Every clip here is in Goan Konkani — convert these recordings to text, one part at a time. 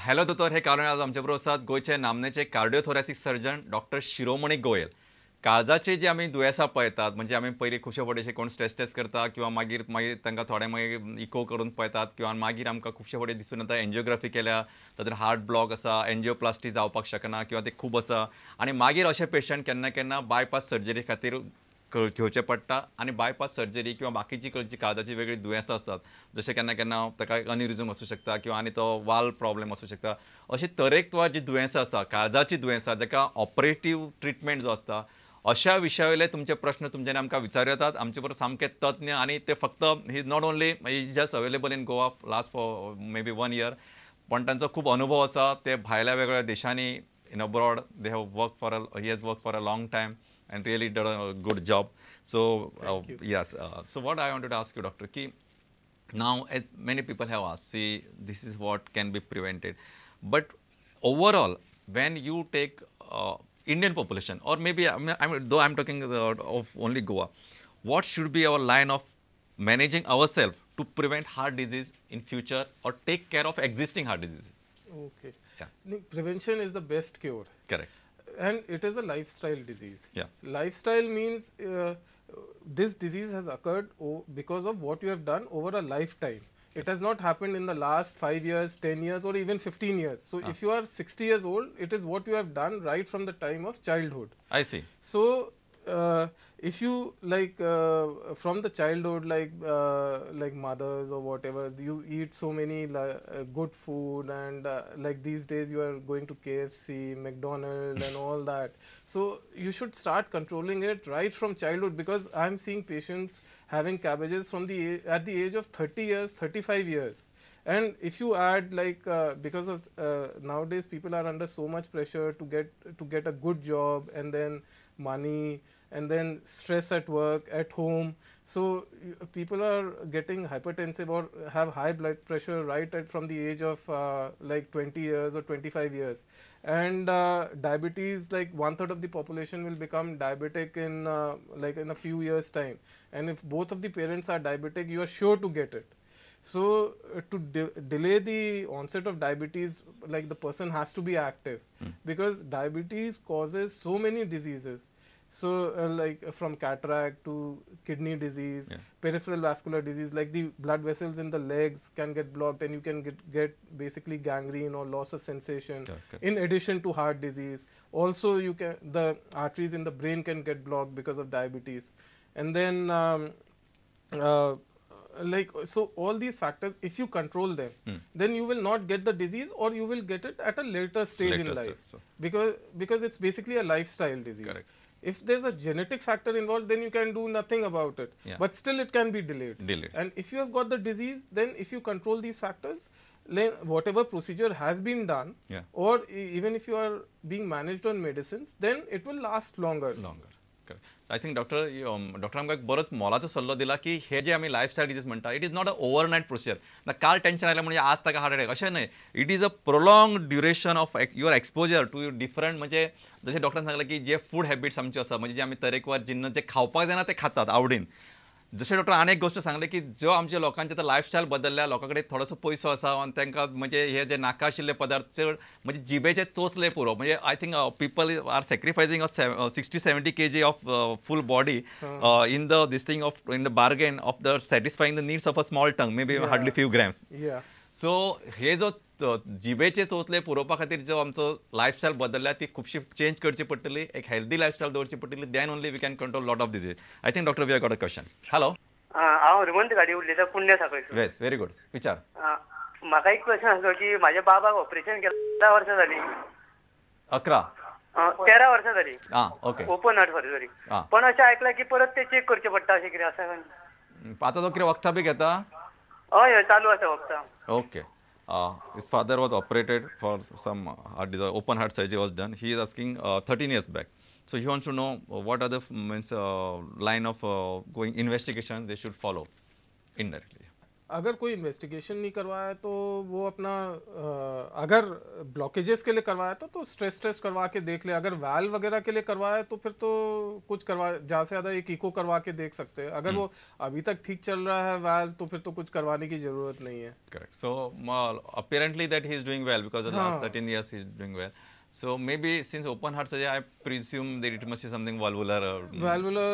हॅलो दोतोर हे कारण आज आमचे बरोबर आसात गोंयचे नामनेचे कार्डिओथोरॅसिक सर्जन डॉक्टर शिरोमणी गोयल. काळजाचे जे आमी दुयेंसां पळयतात, म्हणजे आमी पयलीं खुबशे फावटी अशे कोण स्ट्रेस टेस्ट करता किंवा मागीर मागीर तांकां थोडे मागीर इको करून पळयतात किंवा मागीर आमकां खुबशे फावटी दिसून येता एन्जियोग्राफी केल्या तातूंत हार्ट ब्लॉक आसा, एन्जियोप्लास्टी जावपाक शकना किंवा ते खूब आसा आनी मागीर अशे पेशंट केन्ना केन्ना बायपास सर्जरी खातीर घेवचें पडटा आनी बायपास सर्जरी किंवा बाकीची खंयची काळजाची वेगळी दुयेंसां आसतात, जशें केन्ना केन्ना ताका अनिरिजम आसूं शकता किंवा आनी तो वाल प्रॉब्लेम आसूं शकता. अशी तरेकवार जी दुयेंसां आसा काळजाची दुयेंसां जाका ऑपरेटीव ट्रिटमेंट जो आसता, अशा विशया वयले तुमचे प्रश्न तुमच्यांनी आमकां विचारूं येतात. आमचे बरोबर सामके तज्ञ आनी ते फक्त he not only he just available in Goa last for maybe one year, पण तांचो खूब अनुभव आसा. ते भायल्या वेगवेगळ्या देशांनी in abroad they have work for a he has work for a long time and really done a good job. So yes, so what I wanted to ask you, doctor, की now as many people have asked, see, this is what can be prevented, but overall when you take Indian population or maybe I mean, though I'm talking of only Goa, what should be our line of managing ourselves to prevent heart disease in future or take care of existing heart disease? Okay. Prevention is the best cure. Correct. And it is a lifestyle disease. Lifestyle means this disease has occurred because of what you have done over a lifetime. It has not happened in the last 5 years, 10 years or even 15 years. So if you are 60 years old, it is what you have done right from the time of childhood. I see. So if you like from the childhood, like mothers or whatever, you eat so many good food and like these days you are going to KFC, McDonald's and all that. So you should start controlling it right from childhood, because I am seeing patients having cabbages from the at the age of 30 years, 35 years. And if you add like because of nowadays people are under so much pressure to get a good job and then money and then stress at work, at home. So people are getting hypertensive or have high blood pressure right at from the age of like 20 years or 25 years. And diabetes, like 1/3 of the population will become diabetic in like in a few years time. And if both of the parents are diabetic, you are sure to get it. So to delay the onset of diabetes, like the person has to be active, because diabetes causes so many diseases. So like from cataract to kidney disease, peripheral vascular disease, like the blood vessels in the legs can get blocked and you can get basically gangrene or loss of sensation. In addition to heart disease, also you can, the arteries in the brain can get blocked because of diabetes. And then like, so all these factors, if you control them, then you will not get the disease, or you will get it at a later stage in life, so. because it's basically a lifestyle disease. Correct. If there's a genetic factor involved, then you can do nothing about it, but still it can be delayed. And if you have got the disease, then if you control these factors, then whatever procedure has been done, or even if you are being managed on medicines, then it will last longer. Correct. I think doctor doctor आमकां बरोच मोलाचो सल्लो दिला की हे जे आमी लायफस्टायल डिजीज म्हणटा, it is not a overnight procedure. ना काल टेन्शन आयलें म्हणजे आज ताका हार्ट अटॅक अशें न्हय. It is a prolong duration of your exposure to different, म्हणजे जशें डॉक्टरान सांगलें की जे फूड हॅबिट्स आमच्यो आसा, म्हणजे जे आमी तरेकवार जिन्न जे खावपाक जायना ते खातात आवडीन. जशें डॉक्टर आनी एक गोश्ट सांगलें की जो आमच्या लोकांचे आतां लायफस्टायल बदलल्या, लोकां कडेन थोडोसो पयसो आसा आनी तांकां म्हणजे हे जे नाका आशिल्ले पदार्थ चड म्हणजे जिबेचे चोचले पुरो, म्हणजे I think people are sacrificing a 60-70 kg of full body in the this thing of in the bargain of the satisfying the needs of a small tongue, maybe hardly few grams. So हे जो जिबेचे चोचले पुरोवपा खातीर जो आमचो लायफस्टायल बदलल्या ती खुबशी चेंज करची पडटली, एक हेल्दी लायफस्टायल दवरची पडटली, then only we can control lot of disease. I think doctor we have got a question. Hello. हांव हनुमंत गाडी उलयतां, पुण्य साखळी. येस, व्हेरी गुड. विचार. म्हाका एक क्वेश्चन आसलो की म्हाज्या बाबाक ऑपरेशन केलें 10 वर्सां जालीं. 11 13 वर्सां जालीं. ओके. Open heart surgery. पण अशें आयकलां की परत ते चॅक करचें पडटा, अशें कितें आसा? आतां तो कितें वखदां बी घेता? हय हय, चालू आसा वखदां. Okay. His father was operated for some heart disease, open heart surgery was done. He is asking 13 years back. So he wants to know what are the means line of going investigation they should follow indirectly. अगर कोई इन्वेस्टिगेशन नहीं करवाया तो वो अपना अगर ब्लॉकेजेस के लिए करवाया तो स्ट्रेस टेस्ट करवा के देख ले। अगर वाल्व वगैरह के लिए करवाया तो फिर तो कुछ करवा, ज़्यादा से ज़्यादा एक इको करवा के देख सकते हैं। अगर वो अभी तक ठीक चल रहा है वाल्व तो फिर तो कुछ करवाने की ज़रूरत नहीं है। Correct. So apparently that he is doing well because the last 13 years he is doing well. So maybe since open heart surgery, I presume that it must be something valvular. Valvular,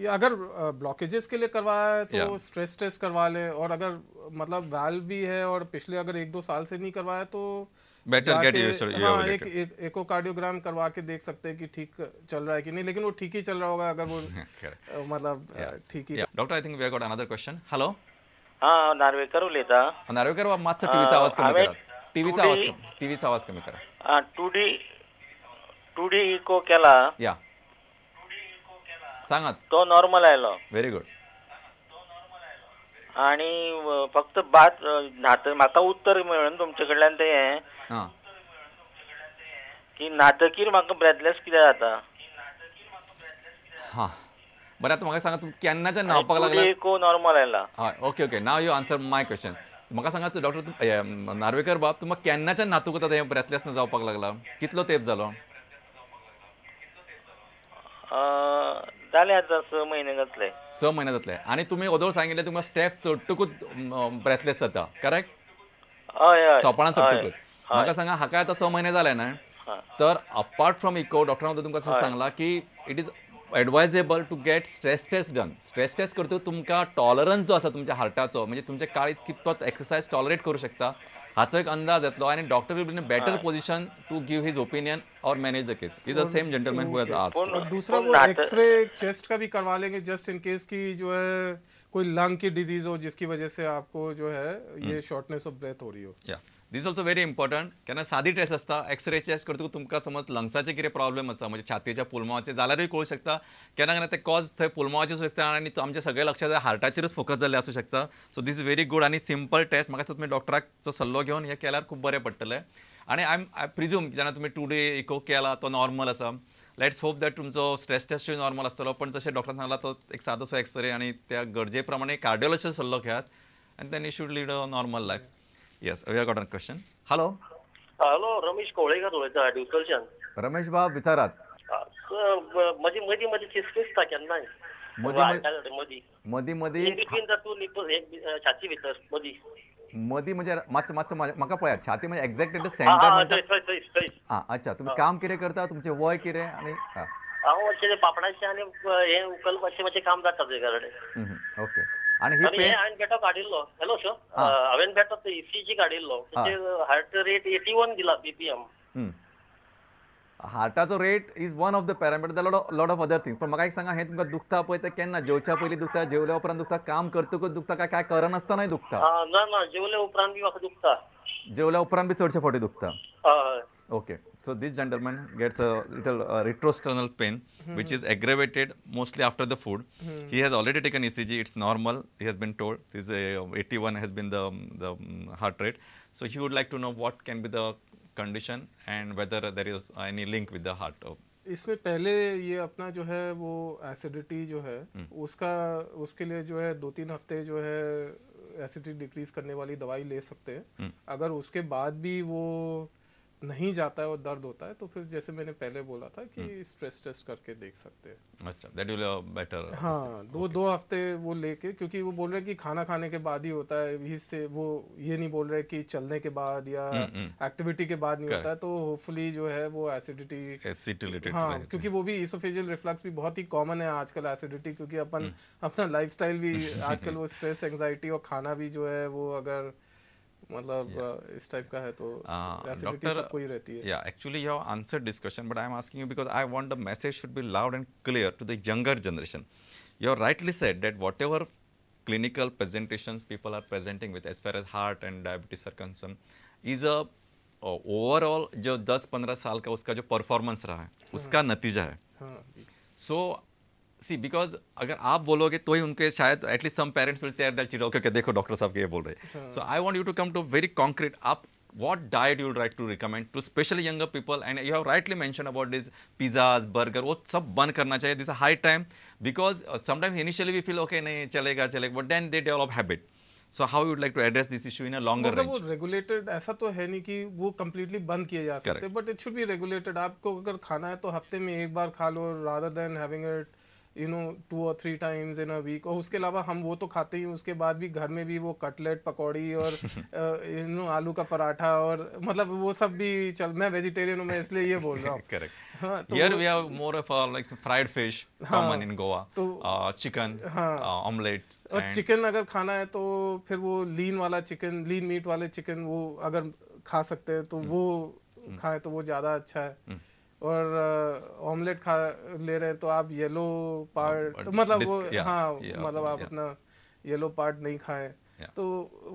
या अगर ब्लॉकेजेस के लिए करवाया है तो स्ट्रेस टेस्ट करवा लें, और अगर मतलब वाल्व भी है और पिछले अगर 1-2 साल से नहीं करवाया तो better get you. हाँ, एक एकोकार्डियोग्राम करवा के देख सकते हैं कि ठीक चल रहा है कि नहीं, लेकिन वो ठीक ही चल रहा होगा अगर वो मतलब ठीक ही। Doctor, I think we have got another question. Hello. हां, नार्वेकर उलयता. नार्वेकर, मातसो टीव्हीचा आवाज कमी करा. टीव्हीचा आवाज कमी, टीव्हीचा आवाज कमी करा. 2D eco केला. या सांगात. तो नॉर्मल आयलो. Very good. आणि फक्त बात न्हात म्हाका उत्तर मेळ्ळें तुमचे कडल्यान तें की न्हातकीर म्हाका ब्रेथलेस कित्याक जाता. हां बरें, आतां म्हाका सांगा, तुमी केन्नाच्यान न्हावपाक लागला? इको नॉर्मल आयला. हय, okay okay. Now you answer my question. म्हाका सांगा तूं डॉक्टर नार्वेकर बाब, तुमकां केन्नाच्यान न्हातूक आतां हें ब्रेथलेस जावपाक लागला? कितलो तेंप जालो? जाले आतां 6 म्हयने जातले. 6 म्हयने जातले. आनी तुमी ओदोळ सांगिल्लें तुमकां स्टेप चडटकूच ब्रेथलेस जाता, करेक्ट? हय हय, सोपाणां चडटकूच. म्हाका सांगा, हाका आतां 6 म्हयने जाले न्हय, तर अपार्ट फ्रॉम इको डॉक्टरान तुमकां अशें सांगलां की it is advisable to get stress test done. Stress test करतकच तुमकां टॉलरन्स जो आसा तुमच्या हार्टाचो, म्हणजे तुमचें काळीज कितपत एक्सरसायज टॉलरेट करूं शकता हाचो एक अंदाज येतलो, आनी doctor will be in a better position to give his opinion Aur manage the case. Is the same gentleman who has asked. और दूसरा वो एक्सरे चेस्ट का भी करवा लेंगे जस्ट इन केस की जो है कोई लंग की डिजीज हो जिसकी वजह से आपको जो है ये शॉर्टनेस ऑफ ब्रेथ हो रही हो. या this also very important. केन्ना सादी टेस्ट आसता, एक्सरे चेस्ट करतकूच तुमकां समज लंग्साचे कितें प्रॉब्लेम आसा, म्हणजे छातयेच्या पुलमावाचे जाल्यारूय कळूं शकता. केन्ना केन्ना ते कॉज थंय पुलमावाचे आसूं शकता आनी आमचे सगळे लक्ष हार्टाचेरूच फोकस जाल्लें आसूं शकता. So this is very good आनी सिंपल टेस्ट. म्हाका तुमी डॉक्टराचो सल्लो घेवन हें केल्यार खूब बरें पडटलें. आनी I presume जेन्ना तुमी 2D eco केला तो नॉर्मल आसा, let's hope that तुमचो स्ट्रेस टेस्टूय नॉर्मल आसतलो. पण जशें डॉक्टरान सांगला तो एक सादोसो एक्सरे आनी त्या गरजे प्रमाणे कार्डियोलॉजिस्टाचो सल्लो घेयात आनी then you should lead a normal life. Yes, we have got a question. Hello. Hello, Ramesh Kavlekar उलयता दिवचलच्यान. रमेश बाब विचारात. मदी मदी मदी फिसफिसता केन्नाय. मदी मदी मदी इन बिटवीन जातून छाती भितर मदी मदी म्हणजे मातसो मातसो म्हाका पळयात, छाती म्हणजे एक्झॅक्ट सेंटर म्हणटा. आं अच्छा, तुमी काम कितें करता, तुमचें वय कितें? आनी हांव मातशें पापडाचें आनी हें उकलपाचें मातशें काम जाता तुजे कडेन. ओके. आनी ही पेन हांवें बेटो काडिल्लो. हॅलो सर, हांवें बेटो ईसीजी काडिल्लो, हार्ट रेट 81 दिला BPM. हार्टाचो rate is one of the parameter, the lot of other things. पण म्हाका एक सांगा, हें तुमकां दुखता पळय तें केन्ना? जेवच्या पयलीं दुखता, जेवल्या उपरांत दुखता, काम करतकूच दुखता, काय काय करनासतनाय दुखता? ना ना, जेवल्या उपरांत बी म्हाका दुखता. जेवल्या उपरांत बी चडशे फावटी दुखता. हय. Okay, so this gentleman gets a little retrosternal pain, which is aggravated mostly after the food. He has already taken ECG, it's normal. He has been told his 81 has been the heart rate. So he would like to know what can be the condition and whether there is any link with the heart. इसमें पहले ये अपना जो है वो एसिडिटी जो है उसका, उसके लिए जो है 2-3 हफ्ते जो है एसिडिटी डिक्रीज करने वाली दवाई ले सकते हैं. अगर उसके बाद भी वो नहीं जाता है और दर्द होता है तो फिर जैसे मैंने पहले बोला था कि स्ट्रेस टेस्ट करके देख सकते हैं. अच्छा, that will better. हाँ, 2 हफ्ते वो लेके, क्योंकि वो बोल रहे हैं कि खाना खाने के बाद ही होता है, इससे वो ये नहीं बोल रहे कि चलने के बाद या एक्टिविटी के बाद नहीं होता है, तो होपफुली जो है वो एसिडिटी. हाँ, क्योंकि वो भी इसोफेजियल रिफ्लक्स भी बहुत ही कॉमन है आजकल एसिडिटी, क्योंकि अपन अपना लाइफ स्टाइल भी आजकल वो स्ट्रेस, एंग्जाइटी और खाना भी जो है वो अगर मतलब इस टाइप का है तो एसिडिटी सबको ही रहती है. या actually you have answered this question, but I am asking you because I want the message should be loud and clear to the younger generation. You have rightly said that whatever clinical presentations people are presenting with as far as heart and diabetes are concerned is a overall जो 10-15 साल का उसका जो परफॉर्मेंस रहा है उसका नतीजा है. सो सी, because अगर आप बोलोगे तो ही उनके शायद at least some parents will tell that okay okay देखो डॉक्टर साहब ये बोल रहे हैं. So I want you to come to very concrete, आप what diet you would like to recommend to specially younger people? And you have rightly mention about this pizzas, burger, वो सब बंद करना चाहिए. This high time because sometimes initially we feel okay नहीं चलेगा चलेगा, but then they develop habit. So how you would like to address this issue in a longer मतलब वो range? रेगुलेटेड ऐसा तो है नहीं कि वो कंप्लीटली बंद किए जा सकते, but it should be regulated. आपको अगर खाना है तो हफ्ते में एक बार खा लो, rather than having it 2 or 3 times in a week. और उसके अलावा हम वो तो खाते ही, उसके बाद भी घर में भी वो कटलेट, पकौड़ी और आलू का पराठा और मतलब वो सब भी चल. मैं वेजिटेरियन हूँ, मैं इसलिए ये बोल रहा हूँ. Correct. हाँ, तो here we have more of like fried fish common in Goa, तो चिकन, ऑमलेट्स. और चिकन अगर खाना है तो फिर वो लीन वाला चिकन, लीन मीट वाले चिकन वो अगर खा सकते हैं तो वो खाएं तो वो ज़्यादा अच्छा है. और ऑमलेट खा ले रहे हैं तो आप येलो पार्ट, मतलब वो हाँ, मतलब आप अपना येलो पार्ट नहीं खाएं, तो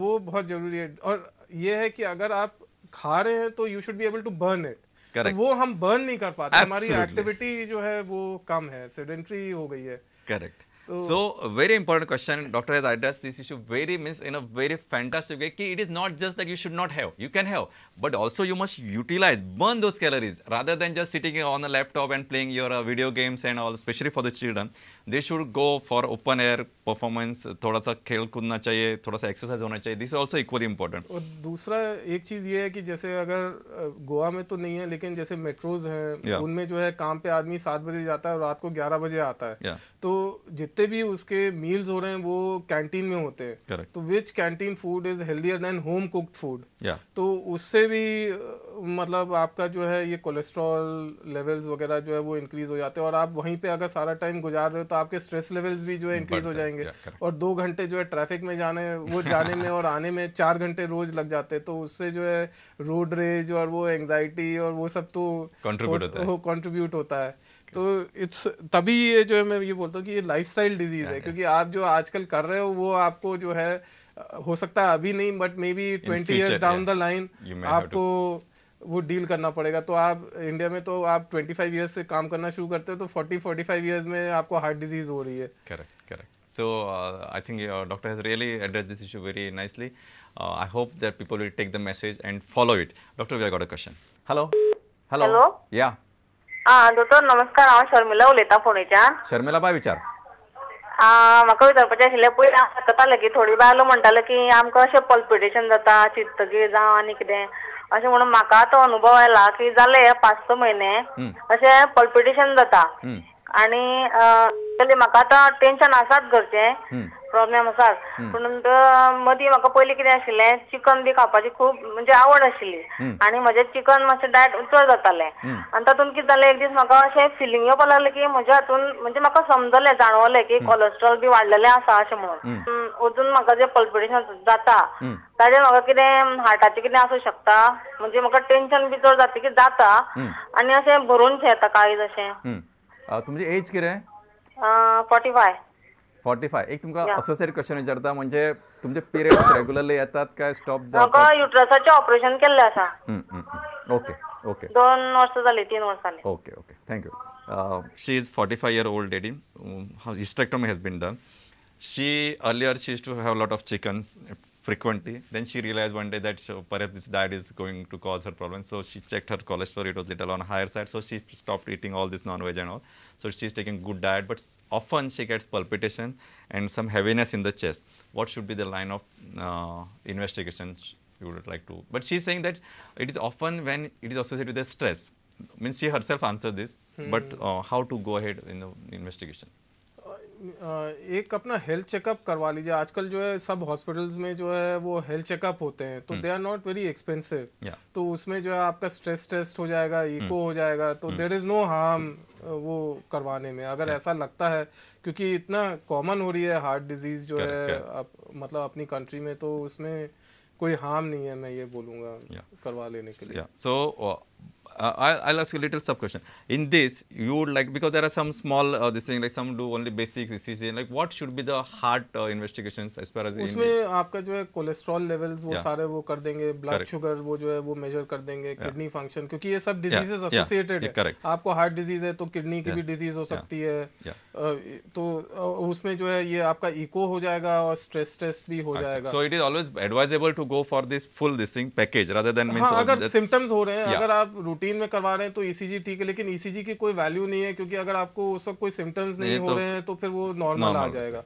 वो बहुत ज़रूरी है. और ये है कि अगर आप खा रहे हैं तो you should be able to burn it. तो वो हम बर्न नहीं कर पाते, हमारी एक्टिविटी जो है वो कम है, सेडेंट्री हो गई है. Correct. So very important question. Doctor has addressed this issue very means in a very fantastic way. Ki it is not just that you should not have, you can have, but also you must utilize, burn those calories rather than just sitting on a laptop and playing your video games and all. Especially for the children, they should go for open air performance. थोड़ा सा खेल कूदना चाहिए, थोड़ा सा exercise होना चाहिए. This is also equally important. और दूसरा एक चीज़ ये है कि जैसे अगर गोवा में तो नहीं है, लेकिन जैसे मेट्रोज हैं उनमें जो है काम पे आदमी 7 बजे जाता है और रात को 11 बजे आता है, तो जितने भी उसके मील्स हो रहे हैं वो कैंटीन में होते हैं. तो which canteen food is healthier than home cooked food. तो उससे भी मतलब आपका जो है ये कोलेस्ट्रॉल लेवल्स वगैरह जो है वो इंक्रीज हो जाते हैं. और आप वहीं पे अगर सारा टाइम गुजार रहे हो तो आपके स्ट्रेस लेवल्स भी जो है इंक्रीज हो जाएंगे. और 2 घंटे जो है ट्रैफिक में जाने, वो जाने में और आने में 4 घंटे रोज लग जाते हैं. तो उससे जो है रोड रेज और वो एंग्जाइटी और वो सब तो कॉन्ट्रीब्यूट होता है. तो it's तभी ये जो है मैं ये बोलता हूँ कि ये लाइफस्टाइल डिजीज है, क्योंकि आप जो आजकल कर रहे हो वो आपको जो है हो सकता है अभी नहीं, but maybe 20 years down the line आपको वो डील करना पड़ेगा. तो आप इंडिया में तो आप 25 इयर्स से काम करना शुरू करते हो तो 40-45 इयर्स में आपको हार्ट डिजीज हो रही है. Correct, correct. So I think doctor has really addressed this issue very nicely. I hope that people will take the message and follow it. Doctor, we have got a question. Hello. Hello. Yeah. दोतोर नमस्कार, हांव शर्मिला उलयतां फोंडेच्यान. शर्मिला बाय, विचार. म्हाका विचारपाचें आशिल्लें, पयलीं हांव आयकतालें की थोडी बायलो म्हणटाले की आमकां अशें पल्पिटेशन जाता, चिंतगीर जावं आनी कितें अशें म्हणून. म्हाका तो अनुभव आयला की जाले हे 5-6 म्हयने अशें पल्पिटेशन जाता आनी म्हाका आतां टेंशन आसात, घरचें प्रॉब्लेम आसात, पूण मदीं म्हाका पयलीं कितें आशिल्लें, चिकन बी खावपाची खूब म्हणजे आवड आशिल्ली आनी म्हजें चिकन मातशें डायट चड जातालें. आनी तातूंत कितें जालें, एक दीस म्हाका अशें फिलींग येवपाक लागलें की म्हज्या हातून म्हणजे म्हाका समजलें, जाणवलें की कोलेस्ट्रॉल बी वाडलेलें आसा अशें म्हणून. अजून म्हाका जें पल्पिटेशन जाता ताजें म्हाका कितें हार्टाचें कितें आसूं शकता, म्हणजे म्हाका टेंशन बी चड जाता की जाता आनी अशें भरून शें येता काळीज अशें. तुमची एज कितें? 45. 45. एक तुमकां असोसिएट क्वेश्चन विचारता, म्हणजे तुमचे पिरियड्स रेग्युलरली येतात काय स्टॉप जातात? म्हाका युट्रसाचें ऑपरेशन केल्लें आसा. Okay okay. 2 वर्सां जालीं, 3 वर्सां जालीं. Okay okay, thank you. She is 45-year-old lady. Hysterectomy has been done. She earlier she used to have a lot of chickens frequently. Then she realized one day that perhaps this diet is going to cause her problems. So she checked her cholesterol, it was little on higher side. So she stopped eating all this non-veg and all. So she's taking good diet, but often she gets palpitation and some heaviness in the chest. What should be the line of investigation you would like to? But she's saying that it is often when it is associated with the stress. Means she herself answered this, but how to go ahead in the investigation? एक अपना हेल्थ चेकअप करवा लीजिए. आजकल जो है सब हॉस्पिटल्स में जो है वो हेल्थ चेकअप होते हैं, तो they are not very expensive. तो उसमें जो है आपका स्ट्रेस टेस्ट हो जाएगा, इको हो जाएगा, तो there is no harm वो करवाने में अगर ऐसा लगता है, क्योंकि इतना कॉमन हो रही है हार्ट डिजीज जो है मतलब अपनी कंट्री में, तो उसमें कोई हार्म नहीं है, मैं ये बोलूँगा करवा लेने के लिए. So I'll ask you a little sub question. In this, you would like, because there are some small this thing, like some do only basics ECG, like what should be the heart investigations as far as उसमें आपका जो है कोलेस्ट्रॉल लेवल्स वो सारे वो कर देंगे, ब्लड शुगर वो जो है वो मेजर कर देंगे, किडनी फंक्शन, क्योंकि ये सब डिजीजेस एसोसिएटेड है. आपको हार्ट डिजीज है तो किडनी की भी डिजीज हो सकती है, तो उसमें जो है ये आपका इको हो जाएगा और स्ट्रेस टेस्ट भी हो जाएगा. So it is always advisable to go for this full this thing package rather than means अगर सिम्टम्स हो रहे हैं, अगर आप रूटीन में करवा रहे हैं तो ईसीजी ठीक है, लेकिन ईसीजी की कोई वैल्यू नहीं है, क्योंकि अगर आपको उस वक्त कोई सिम्टम्स नहीं हो रहे हैं तो फिर वो नॉर्मल आ जाएगा.